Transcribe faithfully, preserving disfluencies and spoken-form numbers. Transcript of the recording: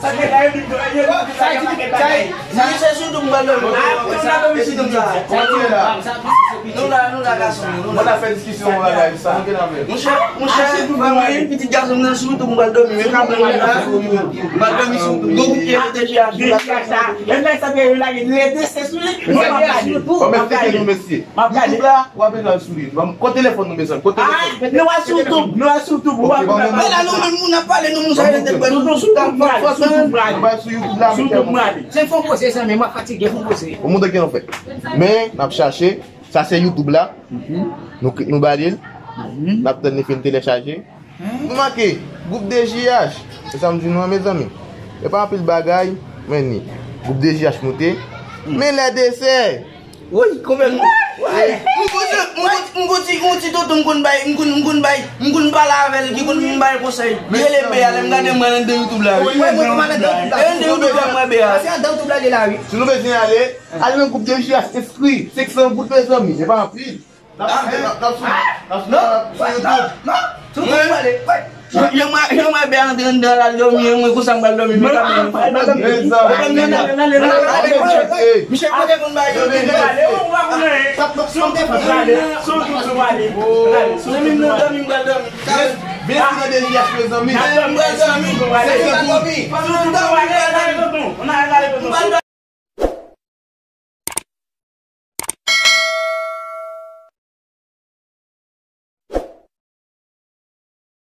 Sa di, sa di, nou se sou YouTube m pral dòmi. Ah, nou la dòmi sou YouTube sa. Nou la, nou la, gason, nou la. Mwen ta fè diskisyon anba live sa. Monchè, monchè, fanmi, pitit gason m nan sou YouTube m pral dòmi. Yo ka pran m la. M pral dòmi sou YouTube. Gon group ki rete deja. Deja sa. Menm lè sa te yo lage, lè de se sou li. Mwen m ap gade. Bon, m eksplike nou, mesye. M ap gade. YouTube la, w ap al sou li. Ban m, kote telefòn nou, mezanmi? Kote telefòn nou? Nou al sou YouTube. Nou al sou YouTube. Ok, ban mwen. Men la, nou menm, moun ap pale, nou, moun sa yo te pran nou sou YouTube. Sou YouTube, m ale. Sou YouTube, m ale. Se fon poze, zanmi, mwen fatige, fon poze. Bon, moun ki nou fè. Men, n ap chache. Sa se YouTube la. Nou, nou ba li l. N ap tann li fin telechaje. Nou make gwoup D J H. Se sa m di nou an, mezanmi. E pa anpil bagay, men ni. Gwoup D J H moute. Men lè desè. Wi, konbyen nou? M konn, m konn, m konn ti, yon ti tonton m konn bay, m konn, m konn bay, m konn pale avè l, ki konn vin bay konsèy. Li rele Bea, lè m gade mwen nan de YouTube la, wi. Wi, mwen, mwen, mwen, nan de YouTube la. E nan de YouTube la, mwen Bea. Se nan de YouTube la, li la, wi. Si nou bezwen ale, ale nan gwoup D J H, enskri, senk san goud, mezanmi, se pa anpil. N ap sou, n ap, n ap sou, n ap sou, n ap sou YouTube. Non, non, sou YouTube, ale. Jan mwen, jan mwen bè antre anndan la, l dòmi, mwen konsa m pral dòmi, men kanmenm. Mezanmi. Misye kote moun ba yo. Sou YouTube, ale. Sou YouTube, ale. Zanmi m nan dòmi, m pral dòmi. Vin nan D J H, mezanmi. M pral dòmi. Se dòmi. Sou YouTube, ale, ale.